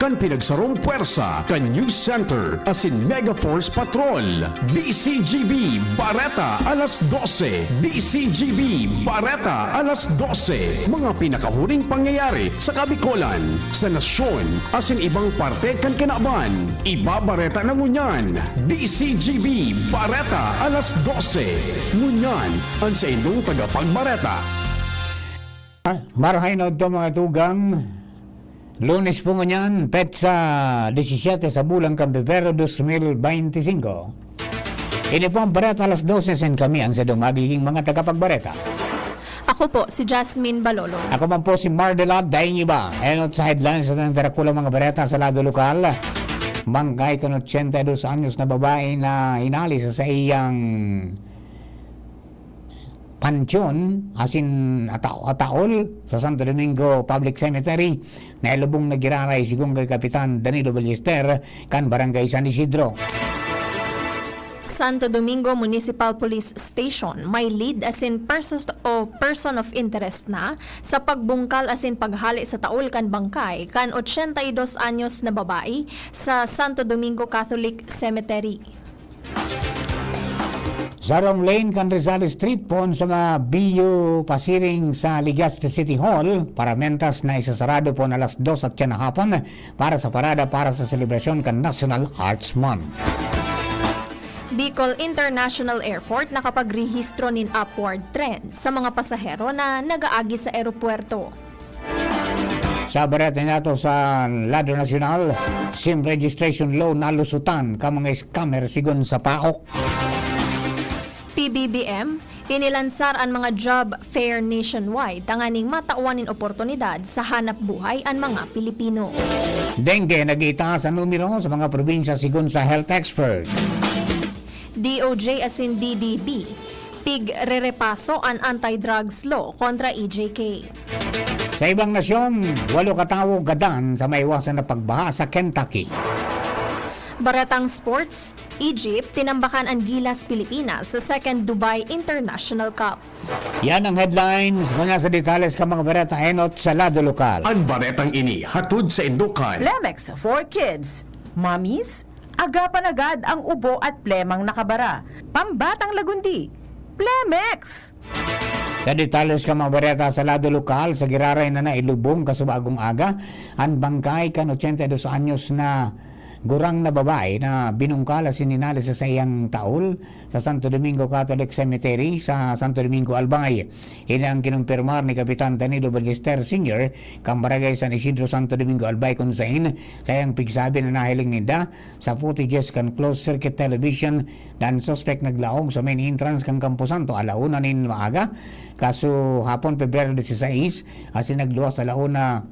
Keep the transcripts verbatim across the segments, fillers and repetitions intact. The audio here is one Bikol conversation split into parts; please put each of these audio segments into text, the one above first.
Kan pinagsarong pwersa kan News Center asin Mega Force Patrol, D C G B Bareta alas dose, D C G B Bareta alas dose, mga pinakahuring pangyayari sa Kabikolan, sa nasyon, asin ibang parte kan kinaban. Ibabareta na ngunyan, D C G B Bareta alas dose. Ngunyan, an saindong tagapagbareta. Ah, marahay na udto, mga tugang. Lunes po ngunyan, petsa disisiyete sa bulan kan Pebrero dos mil beinti singko. Ini po ang Bareta alas dose, asin kami ang sadong magiging mga tagapagbareta. Ako po si Jasmine Balolo. Ako man po si Mardelot, daing iba. Enot sa headlines sa ating darakula mga bareta sa lado lokal. Bangkay kan ochenta y dos anyos na babae na hinali sa saiyang pansyon asin ata- ataol sa Santo Domingo Public Cemetery na ilubong na giraray sigon kay Kapitan Danilo Ballester kan Barangay San Isidro. Santo Domingo Municipal Police Station may lead asin person o person of interest na sa pagbungkal asin paghali sa taol kan bangkay kan ochenta y dos anyos na babae sa Santo Domingo Catholic Cemetery. Sa wrong lane kan Rizal Street poon sa mga B U pasiring sa Legazpi City Hall, paramentas na isasarado poon alas dos at siya na hapon para sa parada para sa selebrasyon kan National Arts Month. Bicol International Airport nakapagrehistro nin upward trend sa mga pasahero na nagaagi sa eropuwerto. Sa bareta nato sa lado nasyonal, SIM registration law nalusutan kan mga scammer sigon sa PAOK. P B B M, inilansar an mga job fair nationwide tanganing matawan nin oportunidad sa hanap buhay an mga Pilipino. Dengue, nag-iitaas ang numero sa mga probinsya sigon sa health expert. D O J asin D D B, pigrerepaso an anti-drugs law kontra E J K. Sa ibang nasyon, walo katawo gadan sa maiwasan na pagbaha sa Kentucky. Baretang sports, Egypt, tinambakan an Gilas Pilipinas sa second Dubai International Cup. Yan ang headlines. Muna sa detalles kan mga bareta enot sa lado lokal. An baretang ini hatod sa Indokan. Plemex for Kids. Mommies, agapan agad ang ubo at plemang nakabara. Pambatang lagundi, Plemex! Sa detalles kan mga bareta sa lado lokal, sa giraray na nailubong kasubagong aga, an bangkay kan ochenta y dos anyos na gurang na babae na binungkal asin hinali sa saiyang taol sa Santo Domingo Catholic Cemetery sa Santo Domingo, Albay. Ini ang kinumpirmar ni Kapitan Danilo Ballester Senior kan Barangay San Isidro, Santo Domingo, Albay, kun sain saiyang pigsabi na nahiling ninda sa footages kan closed circuit television na an suspek naglaog sa main entrance kan Camposanto alauna nin maaga, kasuhapon, Pebrero dieciséis, asin nagluwas alauna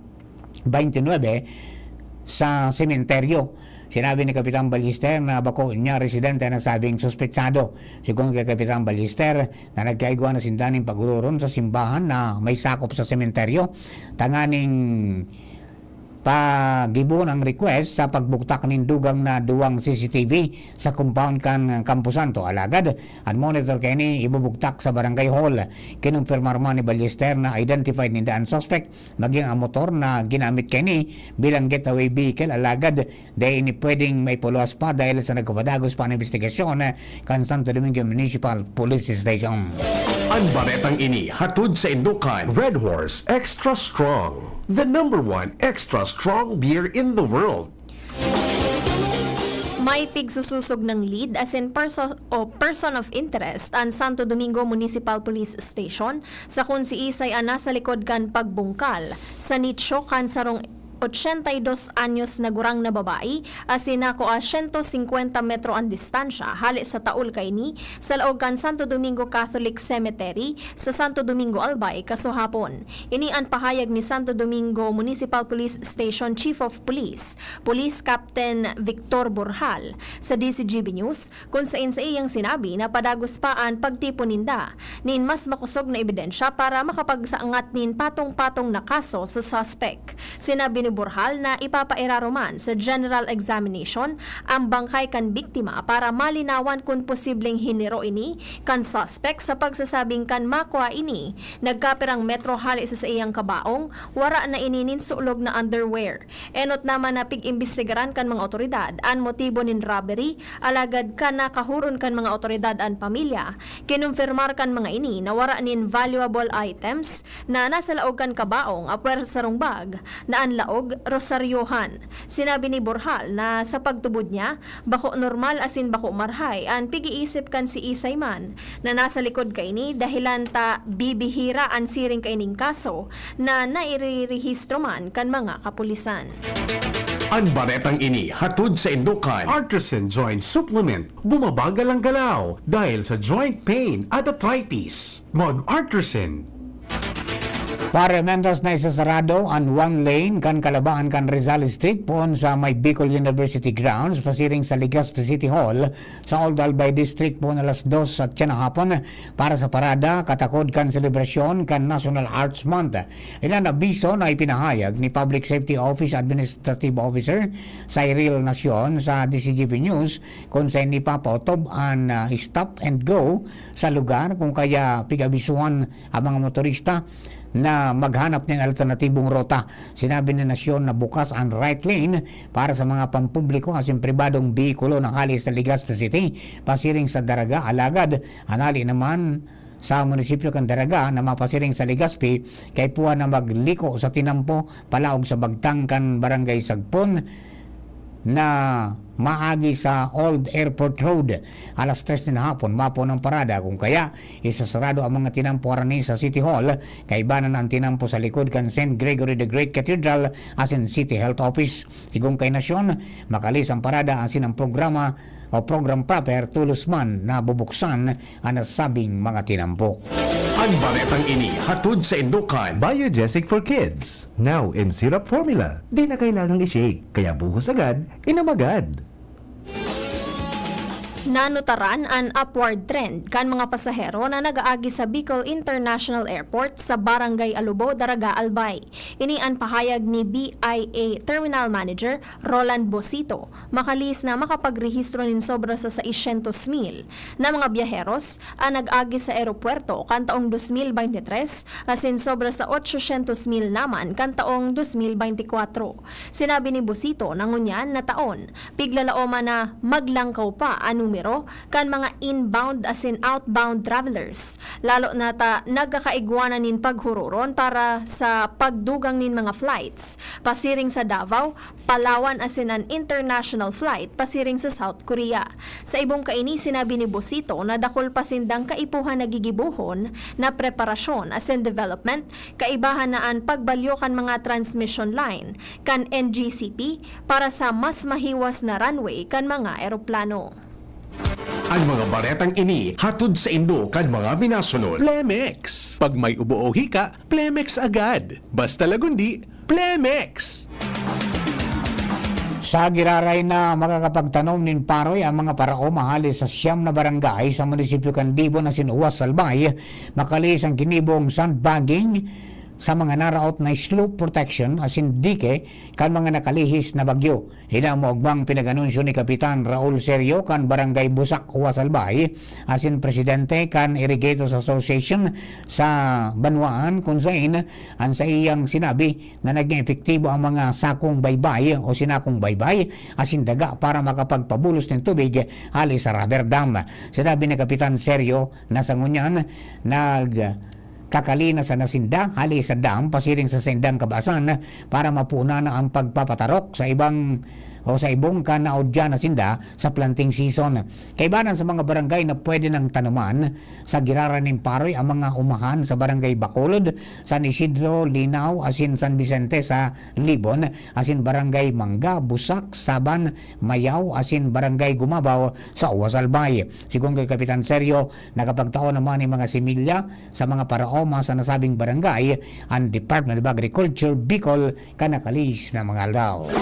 twenty-nine sa sementeryo. Sinabi ni Kapitan Ballester na bako niya residente ang nasabing suspetsado. Sigon kay Kapitan Ballester na nagkaigwa na sinda nin pag-ororon sa simbahan na may sakop sa sementeryo, tanganing pagibo ang request sa pagbugtak nin dugang na duwang C C T V sa compound kan Camposanto. Alagad, an monitor kaini ibubugtak sa barangay hall. Kinumpirmar man ni Ballester na identified ninda an suspect, maging ang motor na ginamit kaini bilang getaway vehicle. Alagad, dai ini pwedeng maipaluwas pa dahil sa nagpapadagos pa ang investigasyon kan Santo Domingo Municipal Police Station. An baretang ini hatod sa Indokan. Red Horse Extra Strong, the number one extra strong beer in the world. May pigsususog ng lead asin perso- o person of interest an Santo Domingo Municipal Police Station sa kun siisay an nasa likod kan pagbungkal sa nitsyo kan sarong ochenta y dos anyos na gurang na babae asin nakua siyento singkwenta metro an distansya hale sa taol kaini sa laog kan Santo Domingo Catholic Cemetery sa Santo Domingo, Albay, kasuhapon. Ini an pahayag ni Santo Domingo Municipal Police Station Chief of Police, Police Captain Victor Borjal, sa D C G B News, kun sain sa iyang sinabi na padagos pa an pagtipon ninda nin mas makosog na ebidensya para makapagsaangat nin patong-patong na kaso sa suspek. Sinabi ni Borjal na ipapairaro man sa general examination ang bangkay kan biktima para malinawan kun posibleng hiniro ini kan suspek sa pagsasabing kan makua ini nagkapirang metro hale sa saiyang kabaong, wara na ini nin sulog na underwear. Enot naman na pig-imbestigaran kan mga otoridad an motibo nin robbery, alagad kan nakahuron kan mga otoridad an pamilya, kinumpirmar kan mga ini na wara nin valuable items na nasa laog kan kabaong apwera sa sarong bag na an laog rosaryohan. Sinabi ni Borjal na sa pagtubod niya, bako normal asin bako marhay an pig-iisip kan siisay man na nasa likod kaini, dahelan ta bibihira an siring kaining kaso na nairirehistro man kan mga kapulisan. An baretang ini hatod sa indokan. Artisan Joint Supplement, bumabagal ang galaw dahil sa joint pain at arthritis. Mag-Artisan. Parementas na isasarado an one lane kan kalabahan kan Rizal Street poon sa may Bicol University grounds pasiring sa Legazpi City Hall sa Old Albay District poon alas dos sa tiyan na hapon para sa parada katakod kan selebrasyon kan National Arts Month. Inan abiso na ipinahayag ni Public Safety Office Administrative Officer Cyril Nacion sa D C G P News kun saen ipapaotob an ah, stop and go sa lugar kun kaya pig-abisuhan ang mga motorista na maghanap nin alternatibong rota. Sinabi ni Nacion na bukas an right lane para sa mga pampubliko asin pribadong behikulo na hale sa Legazpi City pasiring sa Daraga, alagad an hale naman sa munisipyo kan Daraga na mapasiring sa Legazpi kaipuhan na magliko sa tinampo palaog sa bagtang kan Barangay Sagpon na maagi sa Old Airport Road. Alas tres nin hapon, mapo ng parada. Kung kaya, isasarado ang mga tinampo harani sa City Hall, kaibanan na ang tinampo sa likod kan Saint Gregory the Great Cathedral asin City Health Office. Sigon kay Nasyon, makalis ang parada asin ang programa o program proper tulos man na bubuksan an nasabing mga tinampo. An baretang ini hatod sa indokan. Biogesic for Kids, now in syrup formula. Di na kailangang i-shake, kaya buhos agad, inom agad. Nanutaran an upward trend kan mga pasahero na nag-aagi sa Bicol International Airport sa Barangay Alubo, Daraga, Albay. Ini an pahayag ni B I A Terminal Manager Roland Bosito, makalis na makapagrehistro nin sobra sa seiscientos mil na mga biyaheros an nag-agi sa eropuwerto kan taong dos mil beintitres asin sobra sa otsosyentos mil naman kan taong dos mil beintikwatro. Sinabi ni Bosito na ngunyan na taon, piglalaoman na maglangkaw pa an numero kan mga inbound asin outbound travelers, lalo na ta nagkakaigwa na nin paghururon para sa pagdugang nin mga flights pasiring sa Davao, Palawan asin an international flight pasiring sa South Korea. Sa ibong kaini, sinabi ni Bosito na dakul pa sindang kaipuhan na gigibohon na preparasyon asin development, kaibahan na an pagbalyo kan mga transmission line kan N G C P para sa mas mahiwas na runway kan mga eroplano. An mga baretang ini hatod saindo kan mga minasunod. Plemex. Pag may ubo o hika, Plemex agad. Basta Lagundi, Plemex. Sa giraray na makakapagtanom nin paroy ang mga paraoma hali sa siyam na barangay sa munisipyo kan Libon asin Uwas, Albay, makalihis ang ginibong sandbagging sa mga naraot na slope protection asin dike kan mga nakalihis na bagyo. Hinamo ugmang pinag-anunsyo ni Kapitan Raul Serio kan Barangay Busak, Uwas, Albay, asin presidente kan Irrigators Association sa banwaan, kun sain an saiyang sinabi na naging epektibo ang mga sakong baybay o sinakong baybay asin daga para makapagpabulos nin tubig hali sa rubber dam. Sinabi ni Kapitan Serio na sa ngunyan, nagkakalinas na sinda hali sa dam pasiring sa saindang kabasan para mapunan na ang pagpapatarok sa ibang o sa ibong kan naodyan na sinda sa planting season. Kaibanan sa mga barangay na pwede nang tanuman sa giraray nin paroy ang mga umahan sa Barangay Bacolod, San Isidro, Linao, asin San Vicente sa Libon, asin Barangay Mangga, Busak, Saban, Mayaw, asin Barangay Gumabaw sa Uwas, Albay. Sigon kay Kapitan Sergio, nakapagtao naman nin mga similya sa mga paraoma sa nasabing barangay ang Department of Agriculture, Bicol, kan nakalihis na mga aldaw.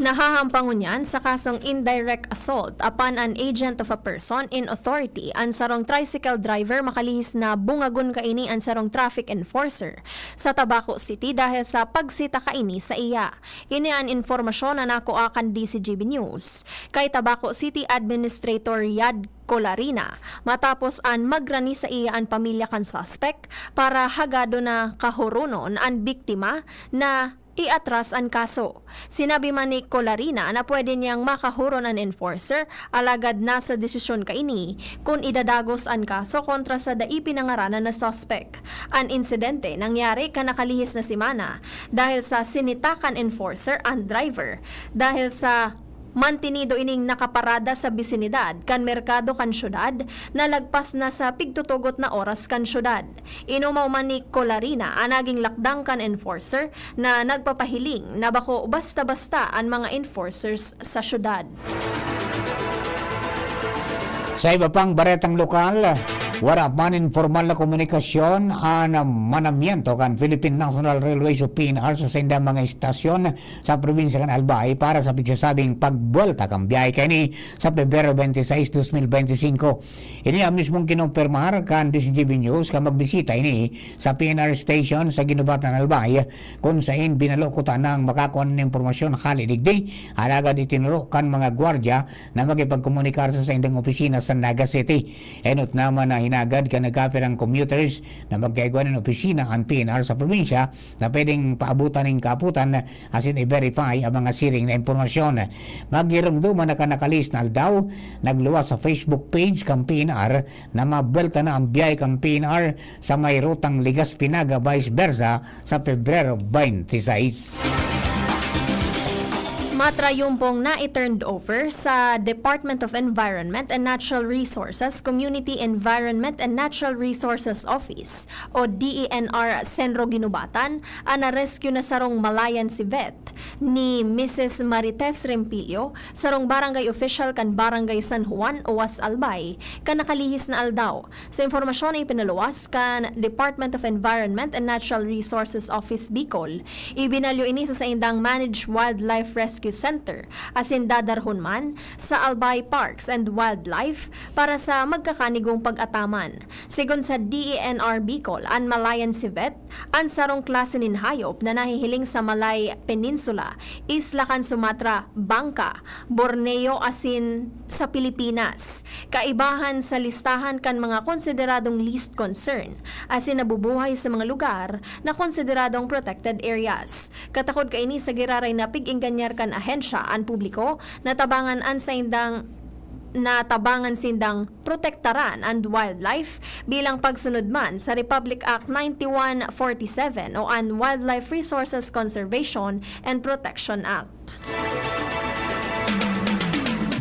Nahahampang ngunyan sa kasong indirect assault upon an agent of a person in authority an sarong tricycle driver makalihis na bungagon kaini an sarong traffic enforcer sa Tabaco City dahil sa pagsita kaini sa iya. Ini an impormasyon na nakua kan D C G B News kay Tabaco City Administrator Yad Colarina matapos an magrani sa iya an pamilya kan suspek para hagadon na kahuronon an biktima na iatras an kaso. Sinabi man ni Colarina na pwede niyang makahuron an enforcer, alagad nasa desisyon kaini kun idadagos an kaso kontra sa dai pinangaranan na suspek. An insidente nangyari kan nakalihis na semana dahil sa sinita kan enforcer an driver dahil sa mantinido ining nakaparada sa bisinidad kan merkado kan syudad na lagpas na sa pigtutugot na oras kan syudad. Inumaw man ni Colarina an naging lakdang kan enforcer na nagpapahiling na bako basta-basta an mga enforcers sa syudad. Sa iba pang baretang lokal, wala man informal na komunikasyon an manamiento kan Philippine National Railways o P N R sa saindang mga istasyon sa probinsya kan Albay para sa pigsasabing pagbuwelta kan biyahe kaini sa Pebrero twenty-six, twenty twenty-five. Ini ang mismong kinompirmar kan D C G B News kan magbisita ini sa P N R station sa Guinobatan, Albay, kun sain binalo kuta nang makakua nin impormasyon hali digdi, alagad itinuro kan mga gwardya na makipagkomunikar sa saindang opisina sa Naga City. Enot naman na hinagad kan nagkapirang commuters na magkaigwa nin opisina an P N R sa probinsya na pwedeng paabutan nin kaaputan asin i-verify ang mga siring na impormasyon. Magiromdoman na kan nakalihis na aldaw, nagluwas sa Facebook page kan P N R na mabwelta na ang biyahe kan P N R sa may rutang Legazpi-Naga vice versa sa Pebrero twenty-six. Matrayumpong na i-turned over sa Department of Environment and Natural Resources, Community Environment and Natural Resources Office o D E N R Senro Guinobatan an na-rescue na sarong Malayan civet ni Missus Marites Rempilio, sarong barangay official kan Barangay San Juan, Oas, Albay, kan nakalihis na aldaw. Sa impormasyon na ipinaluwas kan Department of Environment and Natural Resources Office Bicol, ibinalyo ini sa saindang Managed Wildlife Rescue Center asin dadarhon man sa Albay Parks and Wildlife para sa magkakanigong pag-ataman. Segun sa D E N R Bicol, an Malayan civet, an sarong klase nin hayop na nahihiling sa Malay Peninsula, isla kan Sumatra, Bangka, Borneo asin sa Pilipinas. Kaibahan sa listahan kan mga konsideradong least concern, asin nabubuhay sa mga lugar na konsideradong protected areas. Katakod kaini sa giraray na pig-engganyar kan ahensya an publiko na tabangan an saindang na tabangan sindang protektaran an wildlife bilang pagsunod man sa Republic Act ninety-one forty-seven o an Wildlife Resources Conservation and Protection Act.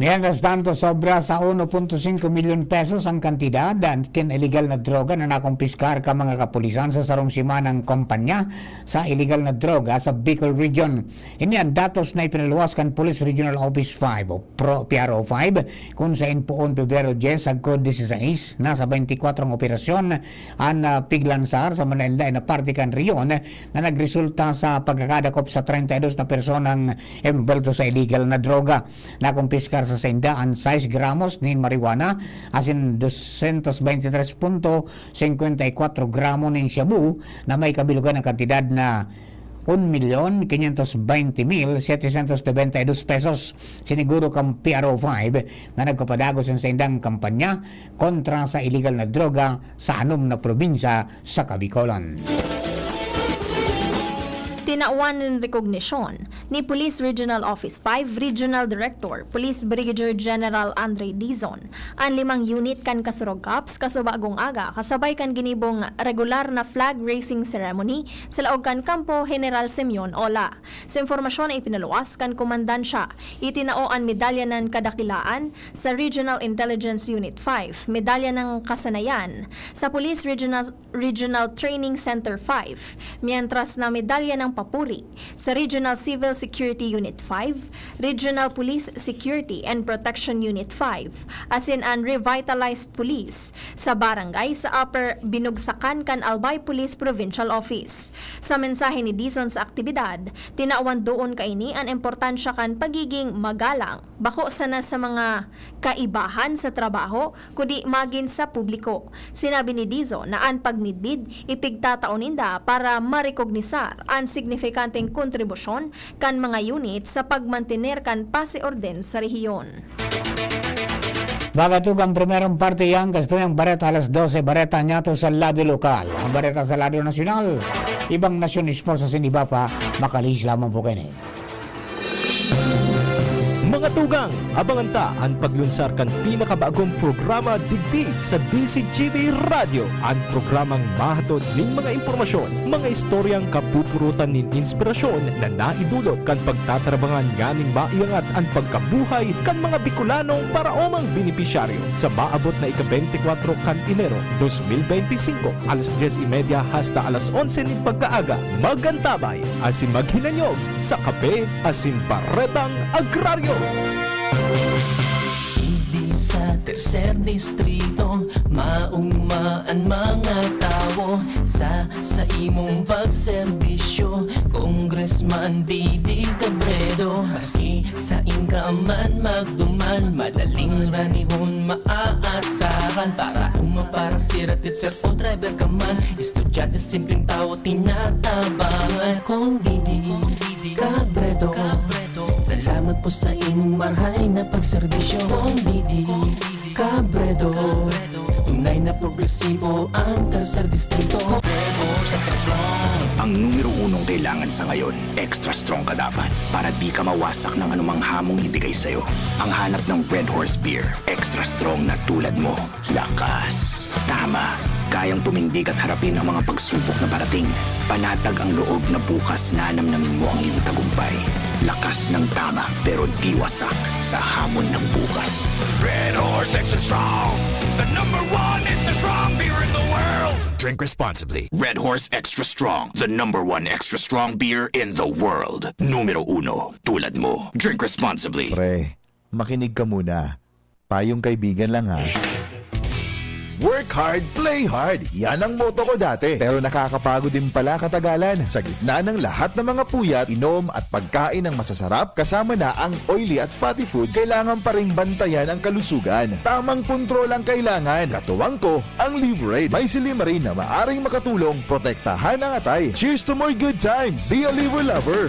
Mientras tanto, sobra sa uno punto singko milyon pesos ang kantidad kin iligal na droga na nakumpiskar kan mga kapulisan sa sarong semanang kampanya sa iligal na droga sa Bicol Region. Ini ang datos na ipinaluwas kan Police Regional Office five o Pro, P R O five, kun sain poon Pebrero dyes sagkod disisais, nasa baynti kwatro ang operasyon an, ah, piglansar sa malaen-laen na parte kan rehiyon na nagresulta sa pagkakadakop sa treinta y dos na personang embwelto sa iligal na droga. Nakumpiskar sa sainda an sais gramos nin marijuana asin dosyentos baynte tres punto singkwenta y kwatro gramo nin shabu na may kabilugan na kantidad na un milyon quinientos baynte mil setecientos noventa y dos pesos. Siniguro kan P R O five na nagpapadagos an saindang kampanya kontra sa iligal na droga sa anom na probinsya sa Kabicolan. Tinawan nin rekognisyon ni Police Regional Office five Regional Director Police Brigadier General Andre Dizon an limang unit kan Kasurog Cops kasubagong aga kasabay kan ginibong regular na flag raising ceremony sa laog kan Kampo General Simeon Ola. Sa impormasyon na ipinaluwas kan komandansya, itinao an Medalya ng Kadakilaan sa Regional Intelligence Unit five, Medalya ng Kasanayan sa Police Regional Regional Training Center five, mientras na Medalya ng Mapuri sa Regional Civil Security Unit five, Regional Police Security and Protection Unit five, asin an Revitalized Police sa barangay sa Upper Binugsakan kan Albay Police Provincial Office. Sa mensahe ni Dizon sa aktibidad, tinawan doon kaini an importansya kan pagiging magalang, bako sana sa mga kaibahan sa trabaho, kundi magin sa publiko. Sinabi ni Dizon na an pagmidbid ipigtatao ninda para marekognisar an signifikanteng kontribusyon kan mga unit sa pagmantener kan pasi orden sa rehiyon. Mga tugang, primerong parte yan, kastuyang bareta alas dose, bareta niyato sa lado lokal. Ang bareta sa lado nasyonal, ibang nasyon mismo sa Sinibapa, makalihis lamang po kayo. Mga tugang, abangan ta an paglunsar kan pinakabagong programa digdi sa D Z G B Radyo, an programang mahatod nin mga impormasyon, mga istoryang kapupurutan nin inspirasyon na naidulot kan pagtatrabangan nganing maiangat an pagkabuhay kan mga Bicolanong paraomang benepisyaryo. Sa maabot na ika-bente kwatro kan Enero dos mil bente singko, alas dyes y media hasta alas onse nin pagkaaga, magantabay asin maghinanyog sa Kape asin Baretang Agraryo. Digdi sa Tercer Distrito, maogma an mga tawo sa, sa imong pagserbisyo. Congressman Didi Cabredo, maski sain ka man magduman, madaling ranihon maaasahan. Para uma, para sira, teacher o driver ka man, estudyante, simpleng tawo, tinatabangan. Kong Didi Cabredo, salamat po sa imong marhay na pagserbisyo. Kong Didi Cabredo, tunay na progresibo ang Tercer Distrito. Ang numero unong kailangan sa ngayon, extra strong ka dapat para di ka mawasak ng anumang hamong ibigay sa'yo. Ang hanap ng Red Horse Beer, extra strong na tulad mo. Lakas. Tama. Kayang tumindig at harapin ang mga pagsubok na parating. Panatag ang loob na bukas nanamnamin mo ang iyong tagumpay. Lakas ng tama, pero di wasak sa hamon ng bukas. Red Horse Extra Strong, the number one extra strong beer in the world. Drink responsibly. Red Horse Extra Strong, the number one extra strong beer in the world. Numero uno, tulad mo. Drink responsibly. Pre, makinig ka muna. Payong kaibigan lang, ha. Work hard, play hard. Yan ang motto ko dati. Pero nakakapagod din pala katagalan. Sa gitna ng lahat ng mga puyat, inom at pagkain ng masasarap, kasama na ang oily at fatty foods, kailangan pa ring bantayan ang kalusugan. Tamang kontrol ang kailangan. Katuwang ko, ang Liverade. May silymarin na maaring makatulong protektahan ang atay. Cheers to more good times! Be a Liver Lover!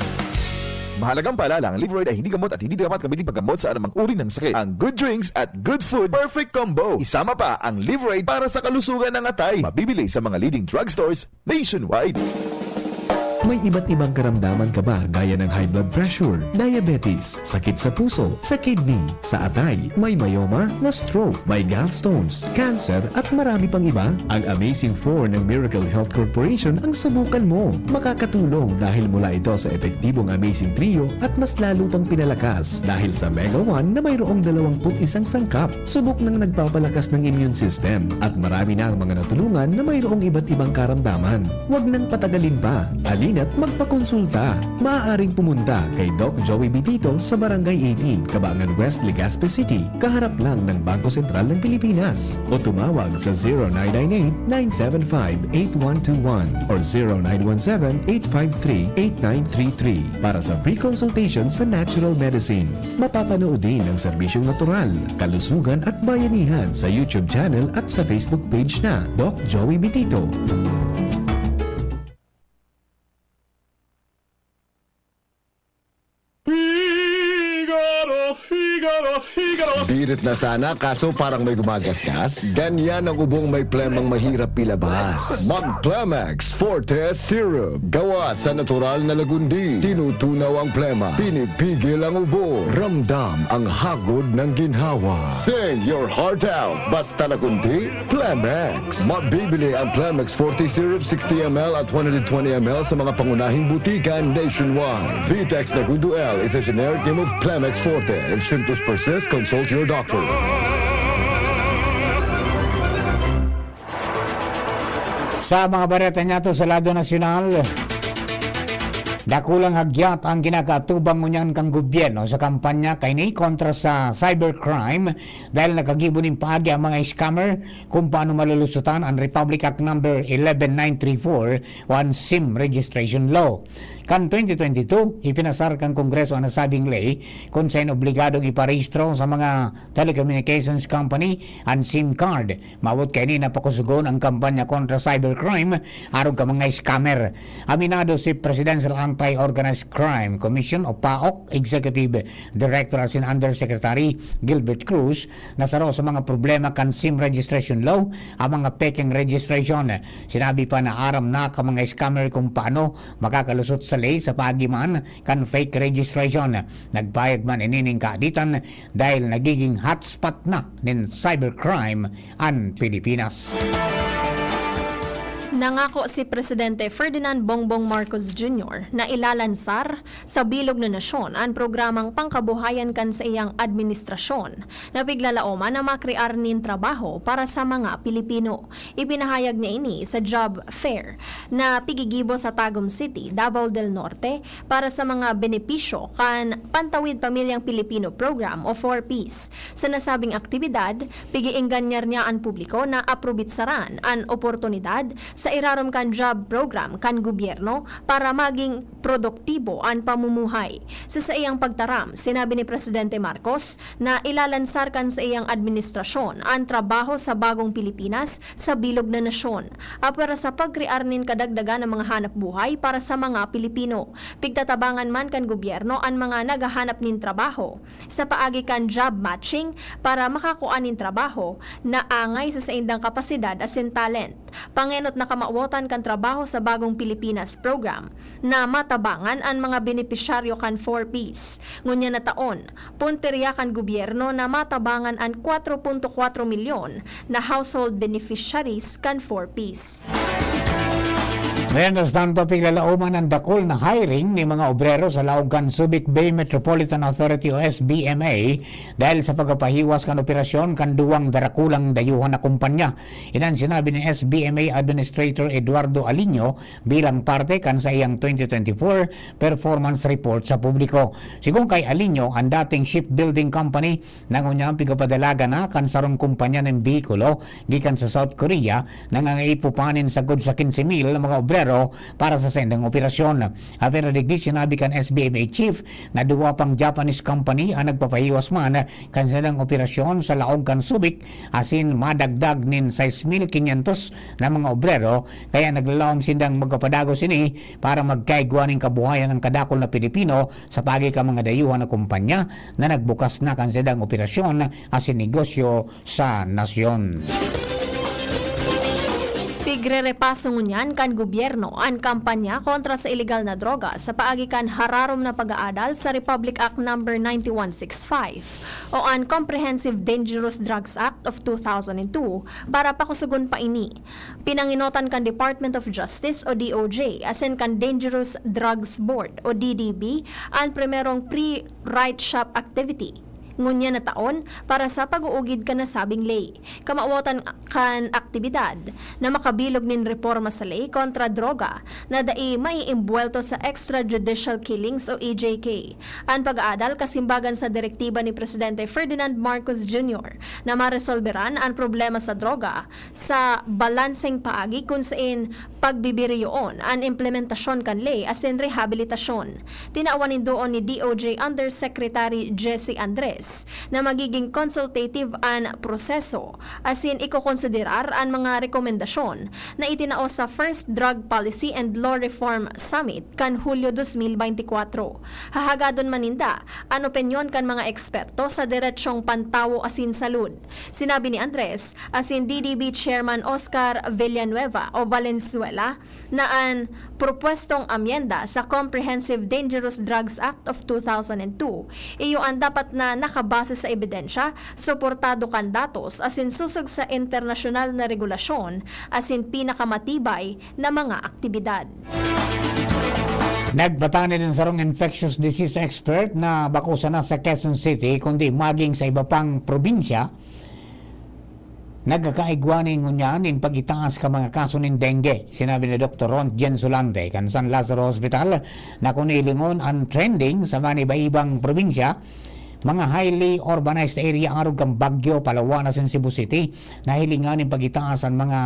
Mahalagang paalala, ang Liverade ay hindi gamot at hindi dapat gamitin paggamot sa anumang uri ng sakit. Ang good drinks at good food, perfect combo. Isama pa ang Liverade para sa kalusugan ng atay. Mabibili sa mga leading drugstores nationwide. May iba't ibang karamdaman ka ba, gaya ng high blood pressure, diabetes, sakit sa puso, sa kidney, sa atay, may myoma, na-stroke, may gallstones, cancer, at marami pang iba? Ang Amazing Four ng Miracle Health Corporation ang subukan mo. Makakatulong dahil mula ito sa epektibong Amazing Trio at mas lalo pang pinalakas dahil sa Mega One na mayroong dalawampu't isang sangkap. Subok nang nagpapalakas ng immune system at marami na ang mga natulungan na mayroong iba't ibang karamdaman. Huwag nang patagalin pa. Halina't magpakonsulta. Maaaring pumunta kay Doc Joey Bitito sa Barangay eighteen, Cabangan West, Legazpi City, kaharap lang ng Bangko Sentral ng Pilipinas. O tumawag sa zero nine nine eight, nine seven five, eight one two one or zero nine one seven, eight five three, eight nine three three para sa free consultation sa natural medicine. Mapapanood din ang serbisyong natural, kalusugan at bayanihan sa YouTube channel at sa Facebook page na Doc Joey Bitito. Figaro, Figaro, Figaro. Birit na sana, kaso parang may gumagasgas. Ganyan ang ubong may plemang mahirap ilabas. Mag Plemex Forte Syrup. Gawa sa natural na lagundi. Tinutunaw ang plema. Pinipigil ang ubo. Ramdam ang hagod ng ginhawa. Sing your heart out. Basta lagundi, Plemex. Mabibili ang Plemex Forte Syrup sixty M L at one hundred twenty M L sa mga pangunahing butika nationwide. Vitex Nagundo L is a generic name of Plemex Forte. If symptoms persist, consult your doctor. Sa mga bareta niyato sa lado nasyonal, Dakulang hagyat ang kinakaatubang ngunyan kan gobyerno sa kampanya kaini kontra sa cybercrime, dahil nakagibo nin paagi ang mga scammer kung paano malulusutan an Republic Act Number eleven nine three four o an SIM Registration Law. Kan twenty twenty-two, ipinasar kan Kongreso an nasabing ley, kung saen obligadong iparehistro sa mga telecommunications company an SIM card. Maabot kaini na pakusugon ang kampanya kontra cybercrime arog kan mga scammer. Aminado si Presidential Anti-Organized Crime Commission o paok Executive Director asin Undersecretary Gilbert Cruz na saro sa mga problema kan SIM Registration Law ang mga pekeng registration. Sinabi pa na aram na kan mga scammer kung paano makakalusot sa ley sa paagi man kan fake registration. Nagpayag man ini nin kaaditan dahil nagiging hotspot na nin cybercrime an Pilipinas. Nangako si Presidente Ferdinand Bongbong Marcos Junior na ilalansar sa bilog na nasyon an programang pangkabuhayan kan saiyang administrasyon na piglalaoman na makrear nin trabaho para sa mga Pilipino. Ipinahayag niya ini sa job fair na pigigibo sa Tagum City, Davao del Norte, para sa mga benepisyo kan Pantawid Pamilyang Pilipino Program o four Ps. Sa nasabing aktibidad, pigiingganyar niya an publiko na aprobitsaran an oportunidad sa irarom kan job program kan gobyerno para maging produktibo an pamumuhay. Sa saiyang pagtaram, sinabi ni Presidente Marcos na ilalansar kan saiyang administrasyon an trabaho sa bagong Pilipinas sa bilog na nasyon. Apwera sa pagkrear nin kadagdagan na mga hanap buhay para sa mga Pilipino, pigtatabangan man kan gobyerno an mga naghahanap nin trabaho. Sa paagi kan job matching para makakua nin trabaho na angay sa saindang kapasidad asin talent. Pangenot na kamawotan kan Trabaho sa Bagong Pilipinas Program na matabangan an mga benepisyaryo kan four Ps. Ngunyan na taon, puntirya kan gobyerno na matabangan an kwatro punto kwatro milyon na household beneficiaries kan four Ps. Mientras tanto, piglalaoman an dakul na hiring nin mga obrero sa laog kan Subic Bay Metropolitan Authority o S B M A dahil sa pagpapahiwas kan operasyon kan duwang darakulang dayuhan na kumpanya. Iyan an sinabi ni S B M A Administrator Eduardo Aliño bilang parte kan saiyang twenty twenty-four performance report sa publiko. Sigon kay Aliño, an dating shipbuilding company na ngunyan pigapadalagan na kan sarong kumpanya nin behikulo gikan sa South Korea, nangangaipo pa nin sagkod sa quince mil na mga obrero para sa saindang operasyon. Apwera digdi, sinabi kan S B M A chief na duwa pang Japanese company an nagpapahiwas man kan saindang operasyon sa laog kan Subic, asin madagdag nin sais mil quinientos na mga obrero, kaya naglalaom sindang magpapadagos ini para magkaigwa nin kabuhayan an kadakul na Pilipino sa paagi kan mga dayuhan na kumpanya na nagbukas na kan saindang operasyon asin negosyo sa nasyon. Pigrerepaso ngunyan kan gobyerno an kampanya kontra sa ilegal na droga sa paagi kan hararom na pag-aadal sa Republic Act Number ninety-one sixty-five o an Comprehensive Dangerous Drugs Act of two thousand and two para pakusugon pa ini. Pinangenotan kan Department of Justice o D O J asin kan Dangerous Drugs Board o D D B an primerong pre-write-shop activity ngunyan na taon para sa pag-uugid kan nasabing ley. Kamawotan kan aktibidad na makabilog nin reporma sa ley kontra droga na dai maiimbwelto sa extrajudicial killings o E J K. An pag-aadal kasimbagan sa direktiba ni Presidente Ferdinand Marcos Junior na maresolberan an problema sa droga sa balanseng paagi kun sain pagbibiriyoon an implementasyon kan ley asin rehabilitasyon. Tinawan nin duon ni D O J Undersecretary Jesse Andres na magiging consultative an proseso asin ikokonsiderar an mga rekomendasyon na itinao sa First Drug Policy and Law Reform Summit kan Hulyo dos mil beintikwatro. Hahagadon man ninda an opinyon kan mga eksperto sa deretsong pantawo asin salud. Sinabi ni Andres asin D D B Chairman Oscar Villanueva o Valenzuela na an propwestong amyenda sa Comprehensive Dangerous Drugs Act of two thousand and two iyo an dapat na nakabase sa ebidensya, suportado kan datos asin susog sa internasyonal na regulasyon asin pinakamatibay na mga aktibidad. Nagpatani nin sarong infectious disease expert na bako sana sa Quezon City kundi maging sa iba pang probinsya Nagkakaigwa nin ngunyan nin pag-itaas kan mga kaso nin dengue. Sinabi ni Doktor Ron Jen Sulante kan San Lazaro Hospital na kun hilingon an trending sa maniba-ibang probinsya, mga highly urbanized area arog kan Baguio, Palawan asin Cebu City, nahilingan nin pag-itaas an mga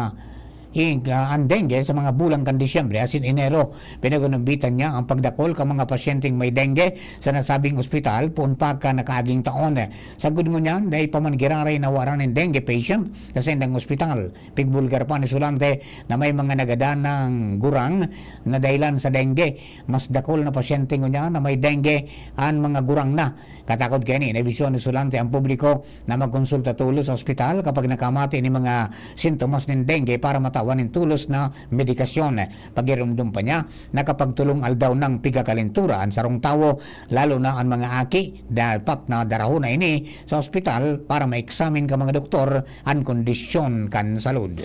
ig-, ah, an dengue sa mga bulan kan Disyembre asin Enero. Pinagunumbitan niya ang pagdakol kan mga pasyenteng may dengue sa nasabing ospital poon pa kan nakaaging taon. Sagkod ngunyan, dai pa man giraray nawaran nin dengue patient sa saindang ospital. Pigbulgar pa ni Sulante na may mga nagadan na gurang na dahilan sa dengue. Mas dakul na pasyente ngunyan na may dengue an mga gurang na. Katakod kaini, naibisyon ni Sulante ang publiko na magkonsulta tolos sa ospital kapag nakamati nin mga sintomas nin dengue para matawan nin tolos na medikasyon. Pagiromdom pa niya, nakapagtolong aldaw nang pigkakalentura an sarong tawo, lalo na an mga aki. Dapat na darahon na ini sa ospital para ma-examine kan mga doktor an kondisyon kan salud.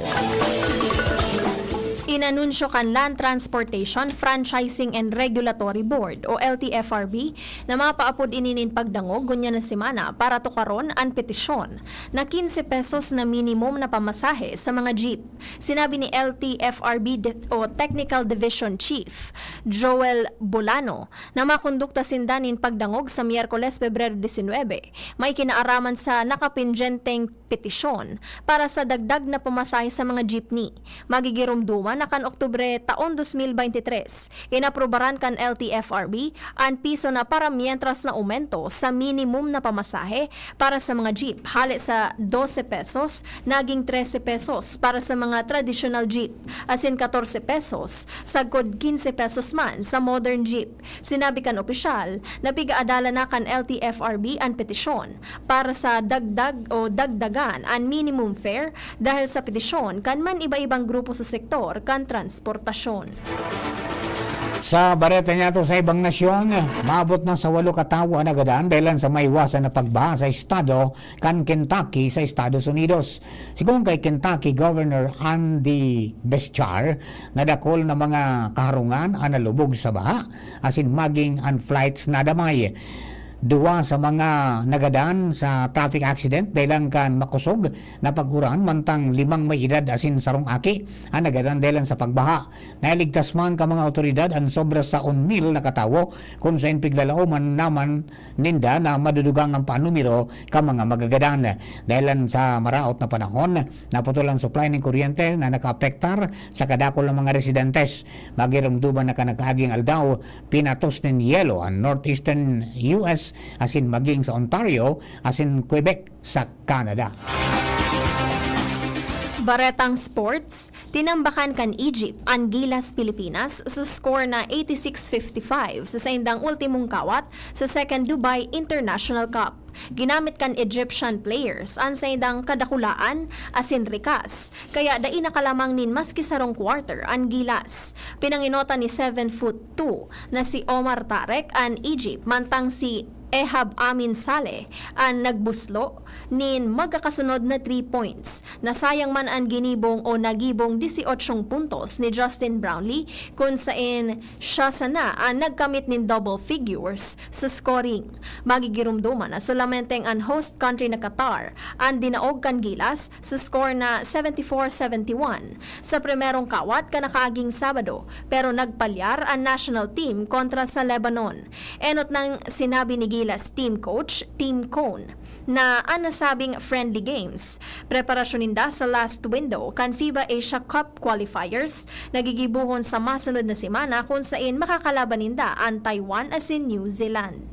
Inanunsyo kan Land Transportation Franchising and Regulatory Board o L T F R B na mapaapod ini nin pagdangog ngunyan na semana para tukaron an petisyon na quince pesos na minimum na pamasahe sa mga jeep. Sinabi ni L T F R B de-, o Technical Division Chief Joel Bolano na makondukta sinda nin pagdangog sa Miyerkules, Pebrero disinwebe, may kinaaraman sa nakapindyenteng petisyon para sa dagdag na pamasahe sa mga jeepney. Magigiromdoman na kan Oktubre taon dos mil bente tres, inaprubaran kan L T F R B an piso na para mientras na aumento sa minimum na pamasahe para sa mga jeep, hale sa dose pesos, naging trese pesos para sa mga tradisyonal jeep, asin katorse pesos sagkod kinse pesos man sa modern jeep. Sinabi kan opisyal na pigaadalan na kan L T F R B an petisyon para sa dagdag o dagdagan an minimum fare dahil sa petisyon kan man iba-ibang grupo sa sektor kan transportasyon. Sa bareta niyato sa ibang nasyon, maabot na sa walo ka tawo an nagadan dahilan sa maiwasan na pagbaha sa estado kan Kentucky sa Estados Unidos. Sigon kay Kentucky Governor Andy Beshear, nadakol na mga kaharungan an nalubog sa baha, asin maging an flights nadamay. Duwa sa mga nagadan sa traffic accident dahilan kan makosog na pag-uran, mantang limang may edad asin sarong aki an nagadan dahilan sa pagbaha. Nailigtas man kan mga awtoridad an sobra sa un mil na katawo, kun saen piglalaoman naman ninda na madudugang an panumero kan mga magagadan. Dahilan sa maraot na panahon, naputol ang supply nin kuryente na nakaapektar sa kadakul na mga residentes. Magiromdoman na kan nakaaging aldaw, pinatos nin yelo an northeastern U S asin maging sa Ontario asin Quebec sa Canada. Baretang sports, tinambakan kan Egypt an Gilas Pilipinas sa score na eighty-six fifty-five sa saindang ultimong kawat sa Second Dubai International Cup. Ginamit kan Egyptian players an saindang kadakulaan asin rikas, kaya dai nakalamang nin maski sarong quarter an Gilas. Pinangenotan ni seven foot two na si Omar Tarek an Egypt, mantang si Ehab Amin Saleh an nagbuslo nin magkakasunod na three points. Nasayang man an ginibong o nagibong dieciochong puntos ni Justin Brownlee, kun saen siya sana an nagkamit nin double figures sa scoring. Magigiromdoman na solamenteng an host country na Qatar an dinaog kan Gilas sa score na seventy-four seventy-one sa primerong kawat kan nakaaging Sabado, pero nagpalyar an national team kontra sa Lebanon. Enot nang sinabi ni Gilas team coach Tim Cone na an nasabing friendly games, preparasyon ninda sa last window kan FIBA Asia Cup qualifiers na gigibohon sa masunod na semana, kun saen makakalaban ninda an Taiwan asin New Zealand.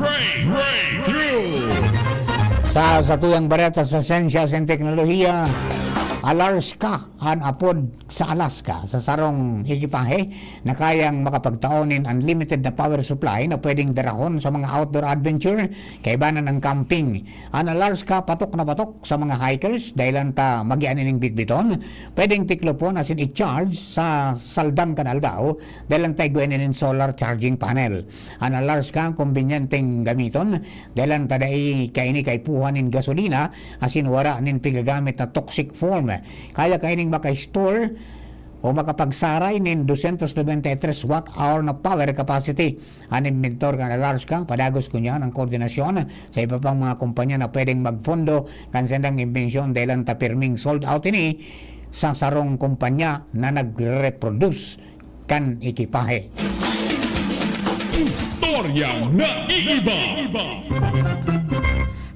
Break, breakthrough. Sa satuyang bareta sa siyensya asin teknolohiya, Alarska an apod sa Alaska sa sarong ekipahe na kayang makapagtao nin unlimited na power supply na pwedeng darahon sa mga outdoor adventure, kaibanan ang camping. An Alarska patok na patok sa mga hikers, dahilan ta magian ining bitbiton, pwedeng tiklopon asin i-charge sa saldan kan aldaw, dahilan ta igwa ini nin solar charging panel. An Alarska kombinyenteng gamiton, dahilan ta dai kaini kaipuhan nin gasolina asin wara nin pigagamit na toxic foam. Kaya kaining maka-store o makapagsaray nin dosyentos nobenta y tres watt hour na power capacity. An inventor kan Alarska, padagos ngunyan an koordinasyon sa iba pang mga kompanya na pwedeng magpondo kan saindang imbensyon, dahelan ta pirming sold out ini sa sarong kompanya na nagre-reproduce kan ekipahe. Istoryang naiiba.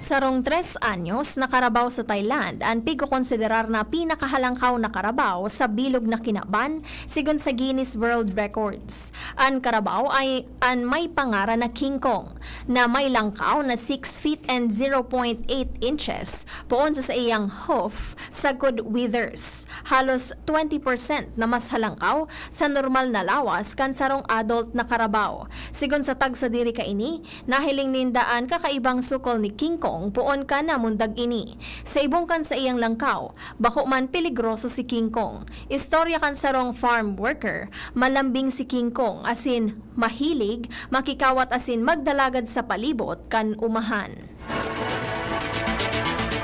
Sarong tres anyos na karabaw sa Thailand an pigkokonsiderar na pinakahalangkaw na karabaw sa bilog na kinaban, sigon sa Guinness World Records. An karabaw ay an may pangaran na King Kong, na may langkaw na six feet and zero point eight inches, poon sa saiyang hoof, sagkod withers, halos twenty percent na mas halangkaw sa normal na lawas kan sarong adult na karabaw. Sigon sa tagsadiri kaini, nahiling ninda an kakaibang sukol ni King Kong poon kan namundag ini. Sa ibong kan saiyang langkaw, bako man peligroso si King Kong. Istorya kan sarong farm worker, malambing si King Kong, asin mahilig makikawat asin magdalagad sa palibot kan umahan.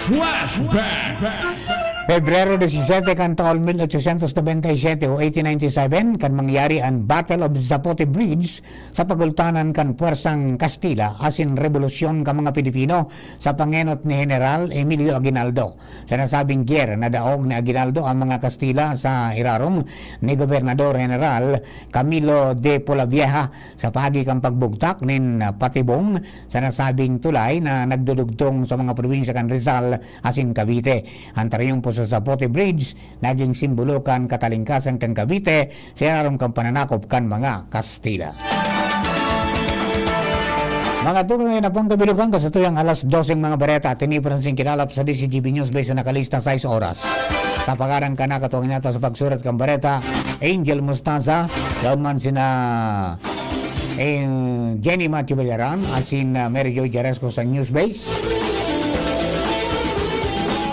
Flashback! Pebrero disisete kan taon mil ochocientos nobenta y siete o eighteen ninety-seven, kan mangyari an Battle of Zapote Bridge sa pagultanan kan pwersang Kastila asin rebolusyon kan mga Pilipino sa pangenot ni General Emilio Aguinaldo. Sa nasabing giyera, nadaog ni Aguinaldo ang mga Kastila sa irarom ni Gobernador General Camilo de Polavieja sa paagi kan pagbugtak nin patibong sa nasabing tulay na nagdudugtong sa mga probinsya kan Rizal asin Cavite. An triyumpo sa Zapote Bridge nagin simbolo kan katalingkasan kan Cavite sa irarom kan pananakop kan mga Kastila. Mga tugang na pangkabilugan, kasatuyang alas doseng mga bareta, tinipan sing kinalap sa D C G B News Base na nakalista sais oras. Sa pangaran kan nakatuwang nato sa pagsurat kan bareta, Angel Mostaza, yaon man sina, eh, Jenny Matthew Villaran, asin, ah, Mary Joy Jaresco sa News Base.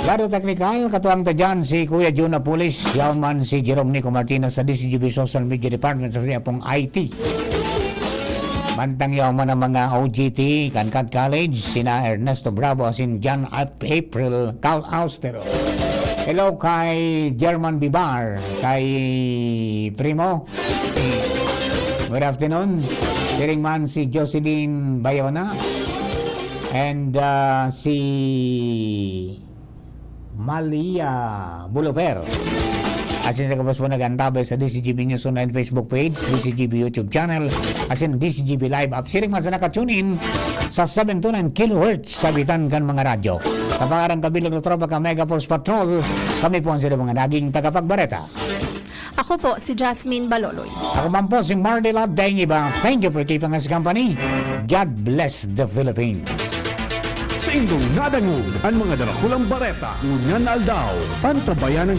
Lado teknikal, katuwang ta dyan si Kuya Jun Apulis, yaon man si Jerome Nico Martinez sa D C G B Social Media Department sa siya pong I T. Mantang yaon man ang mga O G T, kan Cat College, sina Ernesto Bravo, asin John Ap-, April Cal Austero. Hello kay German Bibar, kay Primo. Good afternoon. Siring man si Jocelyn Bayona and, ah, si Malia Buluper. Asin sa gabos po nag-antabay sa D C G B News Online Facebook page, D C G B YouTube channel, asin D C G B Live app. Siring man sa naka-tune in sa seven two nine kilohertz sa bitan kan mga radyo. Kapangarang kabilog na tropa ka Mega Force Patrol, kami po ang sila mga naging tagapagbareta. Ako po si Jasmine Baloloy. Ako man po si Mardila Daingiba. Thank you for keeping us company. God bless the Philippines. Sa indong nadangog an mga darakulang bareta ngunyan na aldaw, Antabayanan